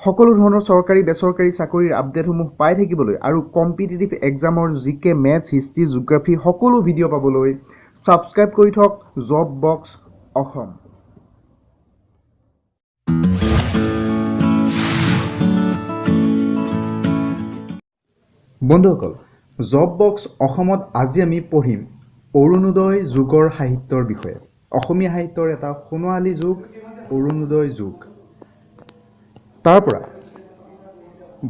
সকলো ধৰণৰ চৰকাৰী বেচৰকাৰী চাকৰিৰ আপডেটসমূহ পাই থাকিবলৈ আৰু কম্পিটিটিভ এক্সামৰ GK, maths, history, geography সকলো ভিডিঅ' পাবলৈ ছাবস্ক্ৰাইব কৰি থওক জব বক্স অসম। বন্ধুসকল, জব বক্স অসমত আজি আমি পঢ়িম অৰুণোদয় যুগৰ সাহিত্যৰ বিষয়ে। অসমীয়া সাহিত্যৰ এটা সোণোৱালী যুগ অৰুণোদয় যুগ। তাৰ পৰা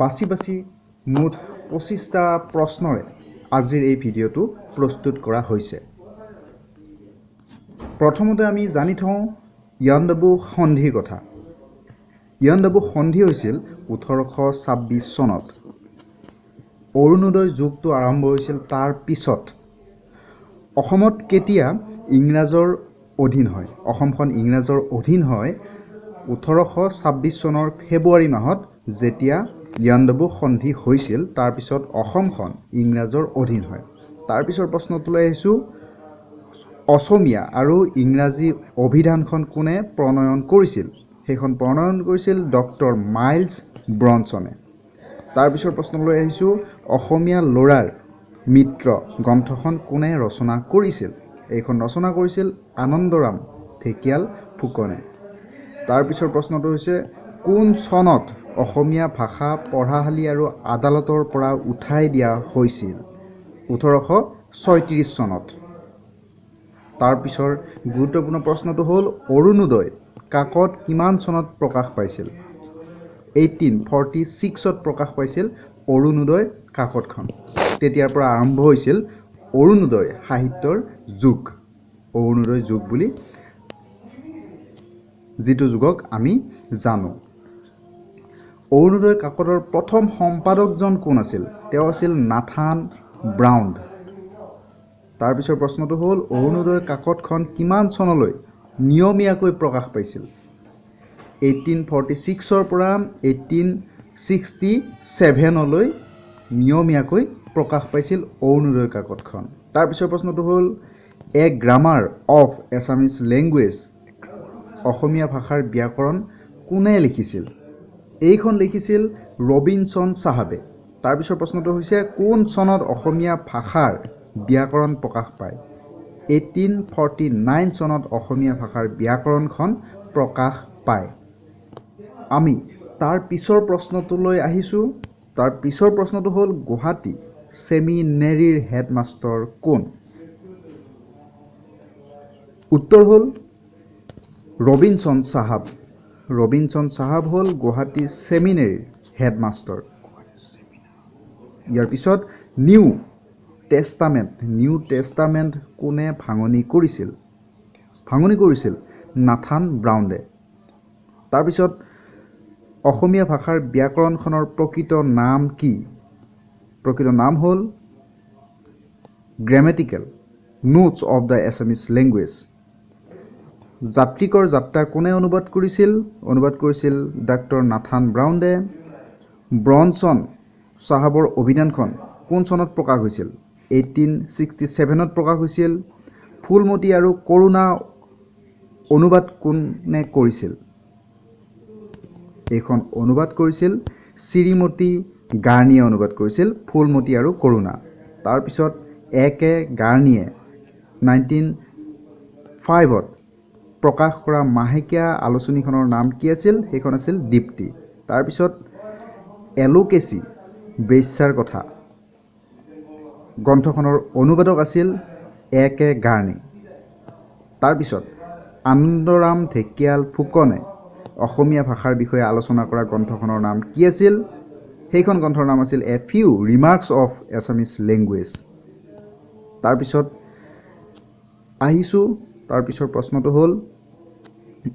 বাছি বাছি মুঠ 25টা প্ৰশ্নৰে আজিৰ এই ভিডিঅ'টো প্ৰস্তুত কৰা হৈছে। প্ৰথমতে আমি জানি থওঁ ইয়াণ্ডাবু সন্ধিৰ কথা। ইয়াণ্ডাবু সন্ধি হৈছিল 1826 চনত। অৰুণোদয় যুগটো আৰম্ভ হৈছিল তাৰ পিছত। অসমত কেতিয়া ইংৰাজৰ অধীন হয়? অসমখন ইংৰাজৰ অধীন হয় 1826 চনৰ ফেব্ৰুৱাৰী মাহত, যেতিয়া ইয়াণ্ডাবু সন্ধি হৈছিল। তাৰপিছত অসমখন ইংৰাজৰ অধীন হয়। তাৰপিছৰ প্ৰশ্নটোলৈ আহিছোঁ, অসমীয়া আৰু ইংৰাজী অভিধানখন কোনে প্ৰণয়ন কৰিছিল? সেইখন প্ৰণয়ন কৰিছিল ডক্টৰ মাইলছ ব্ৰনছনে। তাৰপিছৰ প্ৰশ্নলৈ আহিছোঁ, অসমীয়া ল'ৰাৰ মিত্ৰ গ্ৰন্থখন কোনে ৰচনা কৰিছিল? এইখন ৰচনা কৰিছিল আনন্দৰাম ঢেকিয়াল ফুকনে। তাৰপিছৰ প্ৰশ্নটো হৈছে, কোন চনত অসমীয়া ভাষা পঢ়াশালি আৰু আদালতৰ পৰা উঠাই দিয়া হৈছিল? 1836 চনত। তাৰপিছৰ গুৰুত্বপূৰ্ণ প্ৰশ্নটো হ'ল, অৰুণোদয় কাকত কিমান চনত প্ৰকাশ পাইছিল? 1846ত প্ৰকাশ পাইছিল অৰুণোদয় কাকতখন। তেতিয়াৰ পৰা আৰম্ভ হৈছিল অৰুণোদয় সাহিত্যৰ যুগ, অৰুণোদয় যুগ বুলি যিটো যুগক আমি জানো। অৰুণোদয় কাকতৰ প্ৰথম সম্পাদকজন কোন আছিল? তেওঁ আছিল নাথান ব্ৰাউণ্ড। তাৰপিছৰ প্ৰশ্নটো হ'ল, অৰুণোদয় কাকতখন কিমান চনলৈ নিয়মীয়াকৈ প্ৰকাশ পাইছিল? 1846ৰ পৰা 1867লৈ নিয়মীয়াকৈ প্ৰকাশ পাইছিল অৰুণোদয় কাকতখন। তাৰপিছৰ প্ৰশ্নটো হ'ল, a grammar of Assamese language, অসমীয়া ভাষাৰ ব্যাকৰণ কোনে লিখিছিল? এইখন লিখিছিল ৰবিনছন চাহাবে। তাৰপিছৰ প্ৰশ্নটো হৈছে, কোন চনত অসমীয়া ভাষাৰ ব্যাকৰণ প্ৰকাশ পায়? 1849 চনত অসমীয়া ভাষাৰ ব্যাকৰণখন প্ৰকাশ পায়। আমি তাৰ পিছৰ প্ৰশ্নটোলৈ আহিছোঁ। তাৰ পিছৰ প্ৰশ্নটো হ'ল, গুৱাহাটী ছেমিনেৰীৰ হেডমাষ্টৰ কোন? উত্তৰ হ'ল ৰবিনছন চাহাব। ৰবিনছন চাহাব হ'ল গুৱাহাটী ছেমিনেৰীৰ হেডমাষ্টৰ। ইয়াৰ পিছত নিউ টেষ্টামেণ্ট, নিউ টেষ্টামেণ্ট কোনে ভাঙনি কৰিছিল? ভাঙনি কৰিছিল নাথান ব্ৰাউণ্ডে। তাৰপিছত অসমীয়া ভাষাৰ ব্যাকৰণখনৰ প্ৰকৃত নাম কি? প্ৰকৃত নাম হ'ল grammatical notes of the Assamese language. যাত্ৰিকৰ যাত্ৰা কোনে অনুবাদ কৰিছিল? অনুবাদ কৰিছিল ডাক্তৰ নাথান ব্ৰাউণ্ডে। ব্ৰনছন চাহাবৰ অভিধানখন কোন চনত প্ৰকাশ হৈছিল? 1867ত প্ৰকাশ হৈছিল। ফুলমতী আৰু কৰুণা অনুবাদ কোনে কৰিছিল? এইখন অনুবাদ কৰিছিল শ্ৰীমতী গাৰ্ণীয়ে অনুবাদ কৰিছিল ফুলমতী আৰু কৰুণা। তাৰপিছত এ কে গাৰ্ণীয়ে 1905ত প্ৰকাশ কৰা মাহেকীয়া আলোচনীখনৰ নাম কি আছিল? সেইখন আছিল দীপ্তি। তাৰপিছত এলোকেচি বেশ্যাৰ কথা গ্ৰন্থখনৰ অনুবাদক আছিল এ কে গাৰ্ণী। তাৰপিছত আনন্দৰাম ঢেকিয়াল ফুকনে অসমীয়া ভাষাৰ বিষয়ে আলোচনা কৰা গ্ৰন্থখনৰ নাম কি আছিল? সেইখন গ্ৰন্থৰ নাম আছিল a few remarks of Assamese language. তাৰপিছত আহিছোঁ, তাৰপিছৰ প্ৰশ্নটো হ'ল,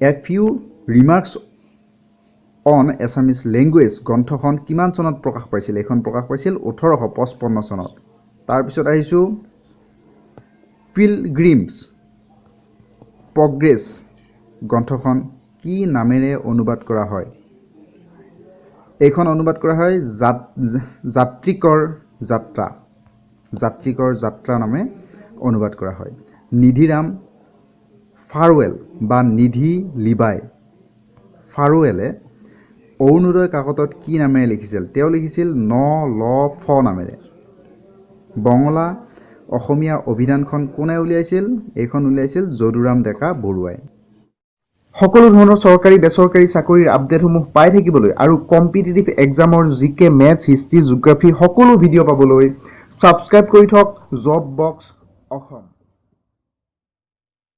a few remarks on Assamese language গ্ৰন্থখন কিমান চনত প্ৰকাশ পাইছিল? এইখন প্ৰকাশ পাইছিল 1855 চনত। তাৰপিছত আহিছোঁ, পিলগ্ৰিমছ প্ৰগ্ৰেছ গ্ৰন্থখন কি নামেৰে অনুবাদ কৰা হয়? এইখন অনুবাদ কৰা হয় যাত্ৰিকৰ যাত্ৰা, যাত্ৰিকৰ যাত্ৰা নামে অনুবাদ কৰা হয়। নিধিৰাম ফাৰৱেল বা নিধি লিবাই ফাৰৱেলে অৰুণোদয় কাকতত কি নামেৰে লিখিছিল? তেওঁ লিখিছিল ন ল ফ নামেৰে। বঙলা অসমীয়া অভিধানখন কোনে উলিয়াইছিল? এইখন উলিয়াইছিল যদুৰাম ডেকা বৰুৱাই। সকলো ধৰণৰ চৰকাৰী বেচৰকাৰী চাকৰিৰ আপডেটসমূহ পাই থাকিবলৈ আৰু কম্পিটিটিভ এক্সামৰ GK, maths, history, geography সকলো ভিডিঅ' পাবলৈ ছাবস্ক্ৰাইব কৰি থওক জব বক্স অসম।